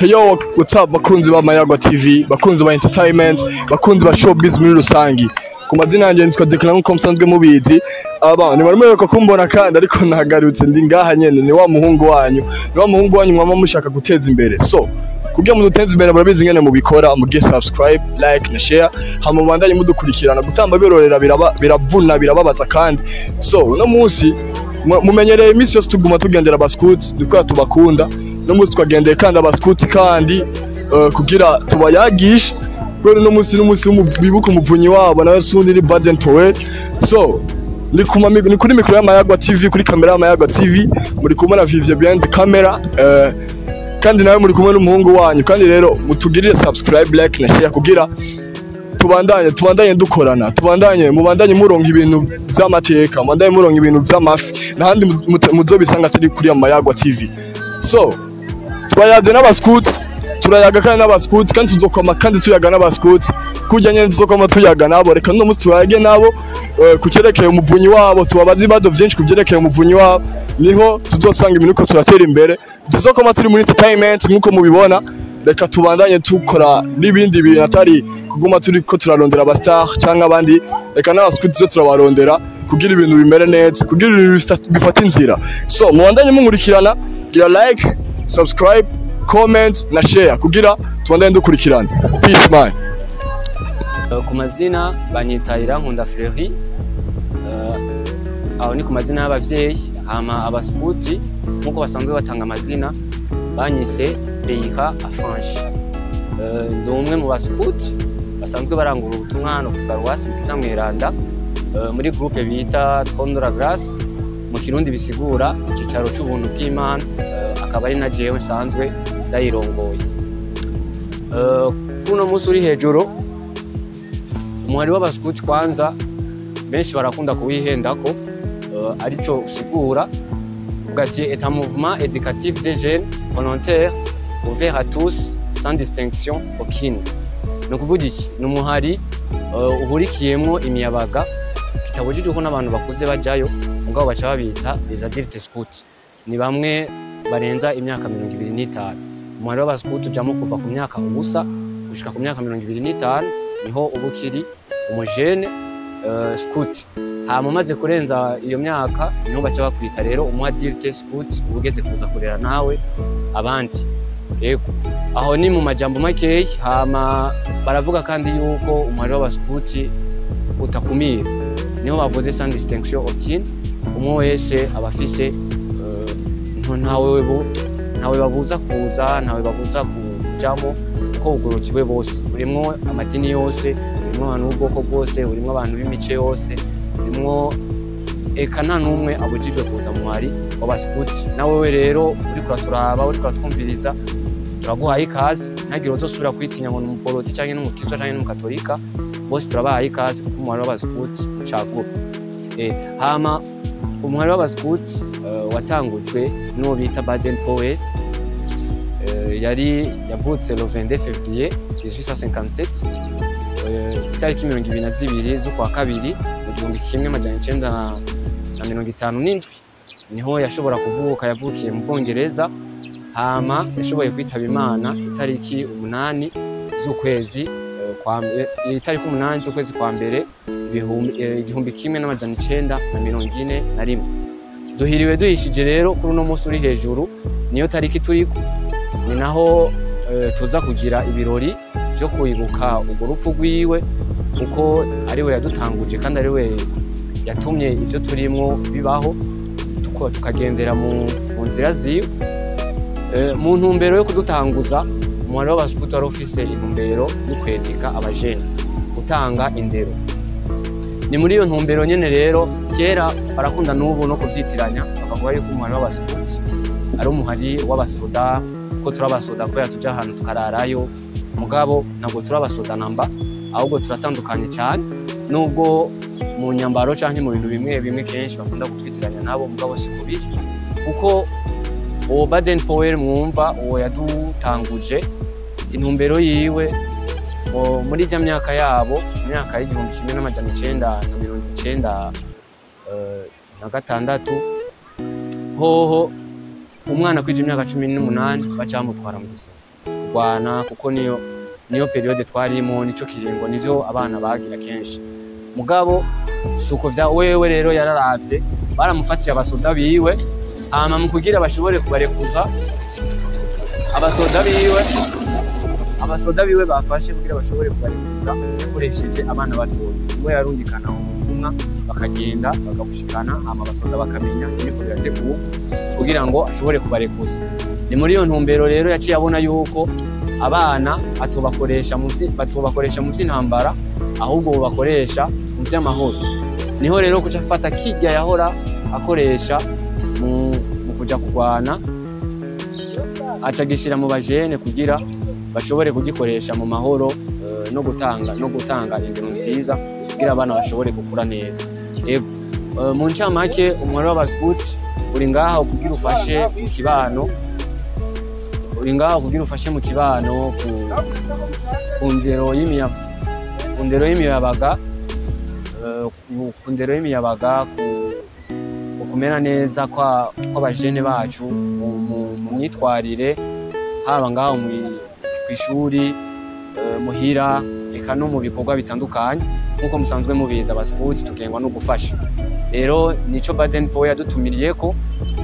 Yo, what's up, bakunzi ba Mayagwa TV, bakunzi ba entertainment, bakunzi ba showbiz muri rusangi? Ku mazina yanjye nitwa Declan, nkuko musanzwe mubizi. Aba ni barimo kumbona kandi, ariko nagarutse, ndi ngaha nyene, ni wa muhungu wanyu, ni wa muhungu wanyu mwama mushaka guteza imbere. So kugira muduteze imbere, murabizi ingene mubikora: mugiye subscribe, like na share, hama mubandanye mudukurikirana. Gutamba birorera, biraba, biravuna, birababaza. Kandi so uno munsi mumenyereye iminsi yose tuguma tugendera abaskuti, niko tubakunda. No munsi twagendeye kandi abaskuti kandi kugira tubayagishe, kubera uno munsi n'umunsi bibuka umuvunyi wabo, nawe sundi ni Baden Powell. So ni kuma ni kuri mikoro y'Amayagwa TV, kuri kamera y'Amayagwa TV, muri kumwe na Vivien behind the camera, kandi nawe muri kumwe n'umuhungu wanyu. Kandi rero mutugirire subscribe, like na share kugira tubandanye dukorana, tubandanye, mubandanye muronka ibintu vy'amateka, mubandanye muronka ibintu vy'amafi n'ahandi muzobisanga atari kuri Amayagwa TV. So twayaze n'abaskuti, turayaga kandi n'abaskuti, kandi tuzokoma kandi tuyaga n'abaskuti kurya nyene tuzokoma tuyaga nabo. Reka no musi tuyage nabo ku cerekeye umuvunyi wabo, tubabaze ibibazo vyinshi ku vyerekeye umuvunyi wabo. Niho tuzosanga ibintu ko turatera imbere. Tuzokoma turi muri entertainment nkuko mubibona. Reka tubandanye tukora n'ibindi bintu atari kuguma turi ko turarondera aba star canke abandi. Reka n'abaskuti tuzo turabarondera kugira ibintu bimere neza, kugira ibintu bifate inzira. So mubandanye munkurikirana, gira like, subscribe, comment na share kugira tubandanye dukurikirana. Peace, man. Ku mazina banyita Irankunda Fleury. Aho ni ku mazina y'abavyeyi. Hama abaskuti nk'uko basanzwe batanga amazina banyise Beira Afranche. Ndi umwe mu baskuti basanzwe barangura ubutumwa hano ku paruwasi Mukiza Mweranda, muri groupe bita Trône de la Grâce, mu Kirundi bisigura icicaro c'ubuntu bw'Imana, akaba ari na jewe nsanzwe ndayirongoye. Kuno munsi uri hejuru, umuhari w'abaskuti kwanza benshi barakunda kuwihendako, arico usigura uvuga ati: "Est un mouvement éducatif des jeunes volontaires, ouvert à tous, sans distinction aucune." Ni ukuvuga iki? Ni umuhari uhurikiyemwo imiyabaga, kitabujijwe ko n'abantu bakuze bajayo, mugabo baca babita les adultes scouts, ni bamwe barenza imyaka 25. Umuhari w'abaskuti ujamo kuva ku myaka 0 gushika ku myaka 25, niho uba ukiri umujene scout. Hama umaze kurenza iyo myaka, niho baca bakwita rero umu adulte scout, uba ugeze kuza kurera nawe abandi. Yego, aho ni mu majambo makeyi. Hama baravuga kandi yuko umuhari w'abaskuti utakumira, niho bavuze sans distinction aucune. Umwe wese aba afise ntawe babuza kuza, ntawe babuza kujamo, kuko ugurukiwe bose. Urimwo amadini yose, urimwo abantu b'ubwoko bwose, urimwo abantu b'imice yose, urimwo eka nta n'umwe abujijwe kuza mu muhari w'abaskuti. Nawe we rero uriko uraturaba, uriko uratwumviriza, turaguhaye ikaze. Ntagire uzosubira kwitinya ngo ni umuporoti canke n'umukristo canke n'umukatolika. Bose turabahaye ikaze, kuko umuhari w'abaskuti ucagura. Hama umuhari w'abaskuti watangujwe n'uwo bita Baden Powell. Yari yavutse le 22 février 1857, itariki 22 z'ukwa kabiri mu 1957 niho yashobora kuvuka. Yavukiye mu Bwongereza. Hama yashoboye kwitaba Imana itariki 8 z'ukwezi kwa itariki 8 z'ukwezi kwa mbere 1941. Duhiriwe duhishije rero kuri uno munsi uri hejuru, niyo tariki turiko, ni naho tuza kugira ibirori byo kwibuka urwo rupfu rwiwe, kuko ariwe yadutanguje kandi ariwe yatumye ibyo turimwo bibaho, tukagendera mu nzira ziwe. Mu ntumbero yo kudutanguza, umuhari w'abasukuti wari ufise intumbero yo kwedika abajene, gutanga indero. Ni muri iyo ntumbero nyene rero kera barakunda n'ubu no kuvyitiranya, bakavuga yuko umuhari w'abasukuti ari umuhari w'abasoda, ko turi abasoda kubera tuja ahantu tukararayo. Mugabo ntabwo turi abasoda namba, ahubwo turatandukanye cyane, nubwo mu nyambaro canke mu bintu bimwe bimwe kenshi bakunda kutwitiranya nabo, mugabo si kubiri, kuko uwo Baden Powell mwumva, uwo yadutanguje, intumbero yiwe muri rya myaka yabo, imyaka y'1996, hoho umwana kwija imyaka 18 baca bamutwara mu gisoda. Kugwana, kuko niyo période twarimo, nico kiringo, nivyo abana bagira kenshi. Mugabo suko vya wewe rero yararavye, baramufatiye abasoda biwe, hama mu kugira bashobore kubarekuza abasoda biwe bafashe, kugira bashobore kubarekuza, yakoresheje abana batoya. Umwe yarungikana ubutumwa, bakagenda bakabushikana, hama abasoda bakamenya ibiriko birategurwa kugira ngo ashobore kubarekuza. Ni muri iyo ntumbero rero yaciye abona yuko abana batobakoresha mu vy'intambara, ahubwo bobakoresha mu vy'amahoro. Niho rero kuca afata kirya yahora akoresha mu kuja kurwana, aca agishira mu bajene kugira bashobore kugikoresha mu mahoro, no gutanga indero nziza kugira abana bashobore gukura neza. Ego, mu ncamake, umuhari w'abaskuti uri ngaho kugira ufashe mu kibano, uri ngaho kugira ufashe mu kibano ku ndero y'imiyabaga, ku ndero y'imiyabaga, ku kumera neza kw'abajene bacu mu myitwarire, haba ngaho kw'ishuri, muhira, eka no mu bikorwa bitandukanye. Nk'uko musanzwe mubizi, abaskuti tugengwa no gufasha. Rero nico Baden Powell yadutumiriyeko.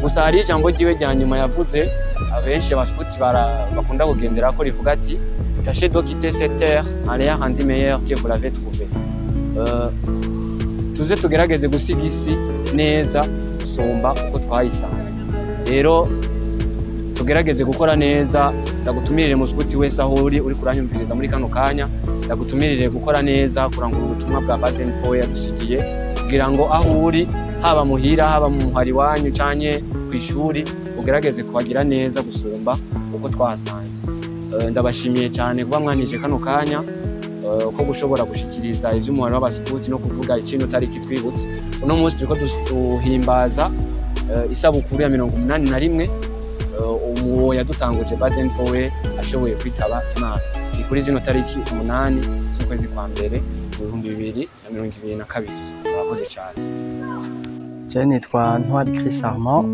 Gusa hari ijambo ryiwe rya nyuma yavuze, abenshi abaskuti bakunda kugenderako, rivuga ati: "Tâchez de quitter cette terre en l'ayant rendu meilleure que vous l'avez trouvé." Tuze tugerageze gusiga isi neza gusumba uko twayisanze. Rero tugerageze gukora neza. Ndagutumirire muskuti wese aho uri kuranyumviriza muri kano kanya, ndagutumirire gukora neza, kurangura ubutumwa bwa Baden Powell yadusigiye, kugira ngo aho uri, haba muhira, haba mu muhari wanyu canke kw'ishuri, ugerageze kuhagira neza gusumba uko twahasanze. Ndabashimiye cyane kuba mwanije kano kanya ko gushobora gushikiriza ivy'umuhari w'abaskuti no kuvuga ikintu tariki twibutse. Uno munsi turiko duhimbaza isabukuru ya 81 umuwo yadutanguje Baden Powell ashoboye kwitaba Imana. Ni kuri zino tariki 8 z'ukwezi kwa mbere mu 2022. Murakoze cyane. Je nitwa Ntwari Chris Armand,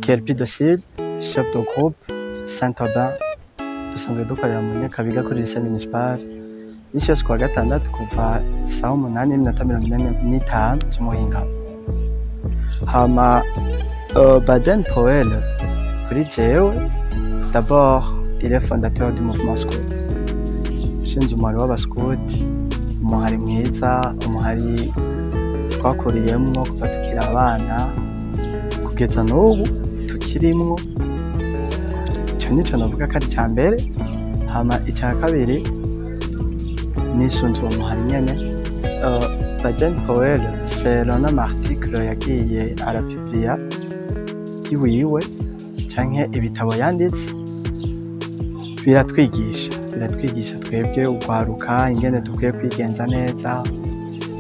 Kelpi Docile, chef de groupe Saint-Aubin. Dusanzwe dukorera mu Nyakabiga kuri lycée municipal. Misi yose kuwa gatandatu kuva saha 8:45 z'umuhingamo. Hama Baden Powell kuri jewe, d'abord il est fondateur du mouvement scout. Ushinze umuhari w'abascout, umuhari mwiza, umuhari twakuriyemwo kuva tukiri abana kugeza n'ubu tukirimwo. Ico nico novuga ko ari ica mbere. Hama ica kabiri, nisunze uwo muhari nyene, Baden Powell, selon ama article yagiye arapublia yiwiwe canke ibitabo yanditse, biratwigisha twebwe urwaruka ingene dukwiye kwigenza neza,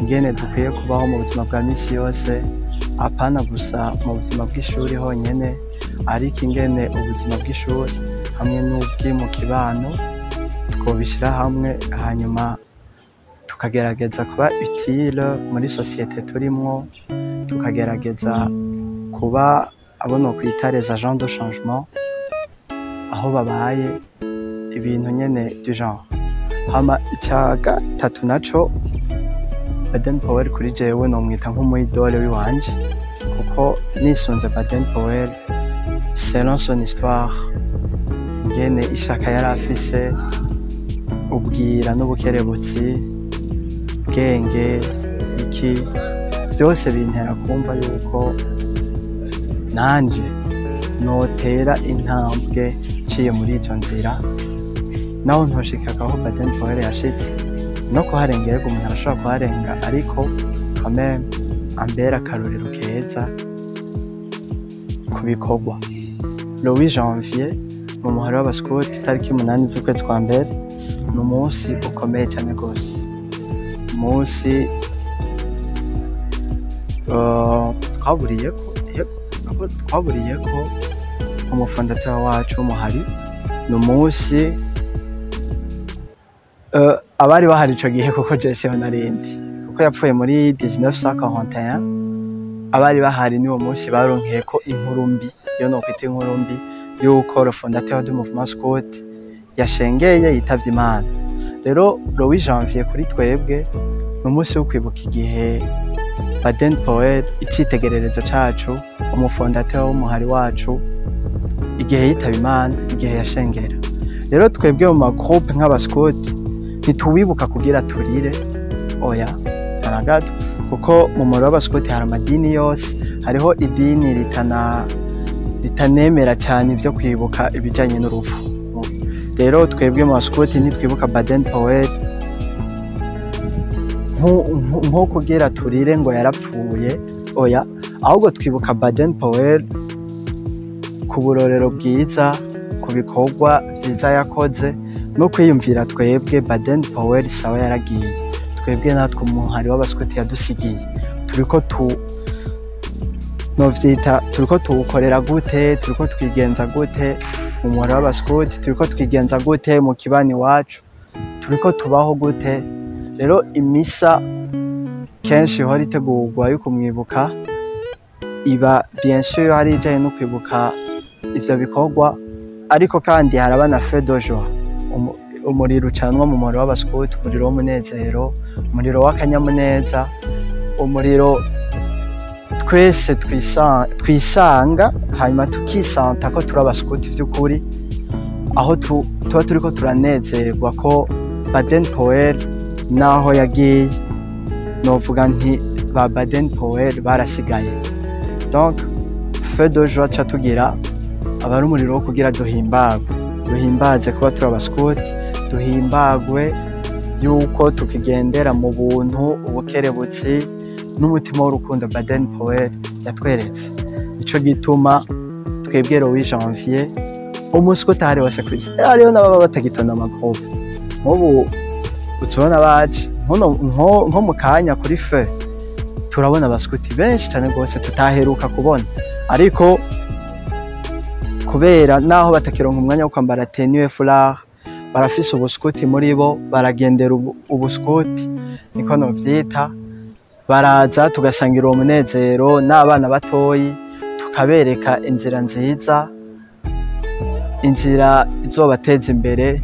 ingene dukwiye kubaho mu buzima bwa misi yose, apana gusa mu buzima bw'ishuri honyene, ariko ingene ubuzima bw'ishuri hamwe n'ubwi mu kibano twobishira hamwe, hanyuma tukagerageza kuba utile muri société turimwo, tukagerageza kuba abo nokwita les agents de changement aho babaye, ibintu nyene du genre. Hama ica gatatu naco, Baden Powell kuri jewe nomwita nk'umu idole wiwanje, kuko nisunze Baden Powell, selon son histoire, ingene ishaka yari afise, ubwira n'ubukerebutsi, ubwenge, iki byose bintera kumva yuko nanje notera intambwe nciye muri izo nzira, naho ntoshikaga aho Baden Powell yashitse no kuharenga. Yego, umuntu arashobora kuharenga, ariko quand même ambera akarorero keza ku bikorwa. Le 8 janvier mu muhari w'abaskuti, itariki 8 z'ukwezi kwa mbere, ni umunsi ukomeye cyane rwose, umunsi twaburiyeko, yego, twaburiyeko umufondateur wacu w'umuhari. Ni umunsi abari bahari ico gihe, kuko je siho narindi, kuko yapfuye muri 1941, abari bahari niwo munsi baronkeyeko inkuru mbi, iyo nokwita inkuru mbi, yuko le fondateur du mouvement scout Yashengeye, yitavye Imana. Rero le 8 janvier kuri twebwe ni umunsi wo kwibuka igihe Baden Powell, icitegererezo cacu, umu fondateur w'umuhari wacu, igihe yitaba Imana, igihe yashengera. Rero twebwe mu ma groupe nk'abaskuti ntituwibuka kugira turire, oya, nta gato, kuko mu muriro w'abaskuti hari amadini yose. Hariho idini ritanemera cyane ibyo kwibuka ibijanye n'urupfu. Rero twebwe mu baskuti ntitwibuka Baden Powell nko kugira turire ngo yarapfuye, oya, ahubwo twibuka Baden Powell ku burorero bwiza, ku bikorwa vyiza yakoze, no kwiyumvira twebwe Baden Powell sawa yaragiye, twebwe natwe umuhari w'abaskuti yadusigiye turiko tu novyita turiko tuwukorera gute, turiko twigenza gute mu muhari w'abaskuti, turiko twigenza gute mu kibani iwacu, turiko tubaho gute. Rero imisa kenshi ihora itegurwa yo kumwibuka iba, bien sûr, hari ijanye no kwibuka ivyo bikorwa, ariko kandi haraba na feu de joie, umuriro ucanwa mu muriro w'abaskuti, umuriro w'umunezero, umuriro w'akanyamuneza, umuriro twese twisanga, hanyuma tukisanta ko turi abaskuti vy'ukuri, aho tuba turiko turanezerwa ko Baden Powell naho yagiye, novuga nti ba Baden Powell barasigaye. Donc feu de joie ca tugira aba ari umuriro wo kugira duhimbagwe, duhimbaze kuba turi abaskuti, duhimbagwe yuko tukigendera mu buntu, ubukerebutsi n'umutima w'urukundo Baden Powell yatweretse. Nico gituma twebwe le 8 janvier umunsi uko utahari wose kw'isi, hariho n'ababa batagitonda ama groupe. Nk'ubu utubona baje nko mu kanya kuri feu, turabona abaskuti benshi cane rwose tutaheruka kubona, ariko kubera naho batakironka umwanya wo kwambara tenue, foulard, barafise ubuskuti muri bo, baragendera ubuskuti niko novyita. Baraza tugasangira uwo munezero n'abana batoyi, tukabereka inzira nziza, inzira izobateza imbere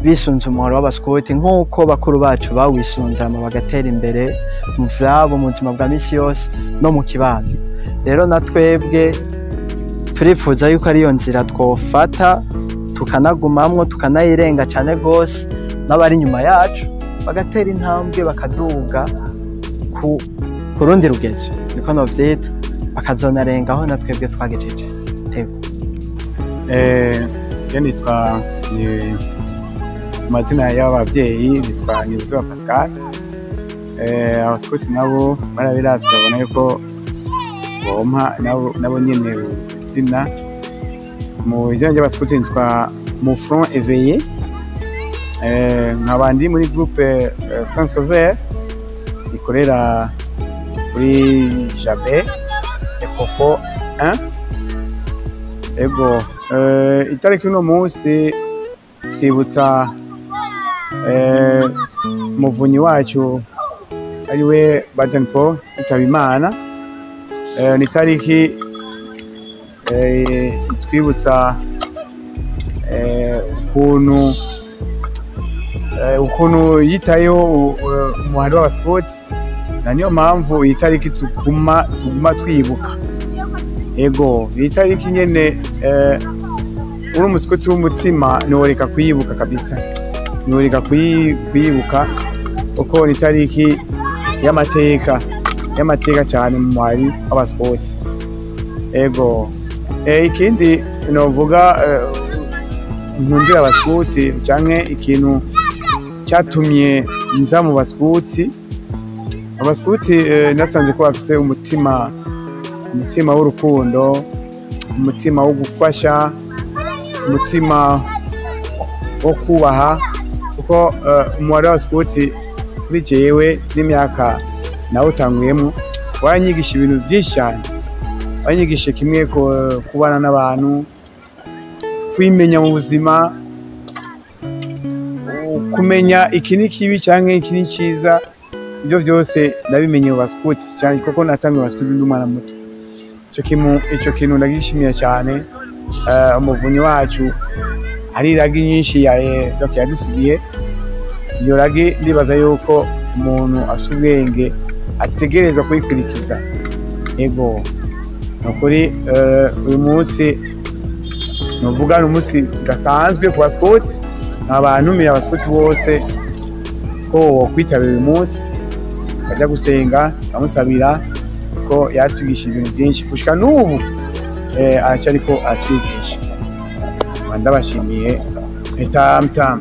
bisunze umuhoro w'abaskuti, nk'uko bakuru bacu bawisunze hama bagatera imbere mu vyabo, mu buzima bwa misi yose no mu kibano. Rero na twebwe turifuza yuko ariyo nzira twofata, tukanagumamwo, tukanayirenga cane gose, n'abari inyuma yacu bagatera intambwe, bakaduga ku rundi rugezo, niko novyita, bakazonarengaho na twebwe twagejeje. Ego. Je nitwa, ni amazina y'abavyeyi, nitwa Niyozuba Pascal. Abaskuti nabo barabiravye babona yuko bompa nabo nyene izina. Mu izina ry'abaskuti nitwa Mouflon Éveillé. Nkaba ndi muri groupe Saint Sauveur ikorera kuri Jabe Ecofo 1. Ego, itariki uno munsi twibutsa muvunyi wacu ariwe Baden Powell yitaba Imana. Ni itariki twibutsa ukuntu yitayeho umuhari w'abaskuti, na niyo mpamvu iyi tariki tuguma twibuka. Ego, iyi tariki nyene, uri umuskuti w'umutima ntiworeka kuyibuka kabisa, ntiworeka kuyibuka, kuko ni itariki y'amateka cyane mu muhari w'abaskuti. Ego, ikindi novuga nkundira abaskuti canke ikintu cyatumye nza mu baskuti, abaskuti nasanze ko bafise umutima w'urukundo, umutima wo gufasha, umutima wo kubaha, kuko umubare w'abaskuti kuri jewe n'imyaka nawutanguyemo waranyigisha ibintu byinshi cyane. Wanyigisha kimwe kubana n'abantu, kwimenya mu buzima, kumenya iki ni kibi cyangwa iki ni cyiza. Ibyo byose nabimenye mu baskuti cyane, kuko natangiye baskuti ndi umwana muto. Ico kintu ndagishimiye cyane. Umuvunyi wacu Hari iragi nyinshi ya donc yadusigiye. Iyo ragi ndibaza yuko umuntu afite ubwenge ategerezwa kuyikurikiza. Ego, nukuri uyu munsi nuvuga ni umunsi udasanzwe ku basikuti. Nkaba ntumiye abasikuti bose ko wokwitabira uyu munsi, bajya gusenga, bamusabira ko yatwigishije ibintu byinshi gushika n'ubu aracyariko aratwigisha. Nkaba ndabashimiye. Tam tam.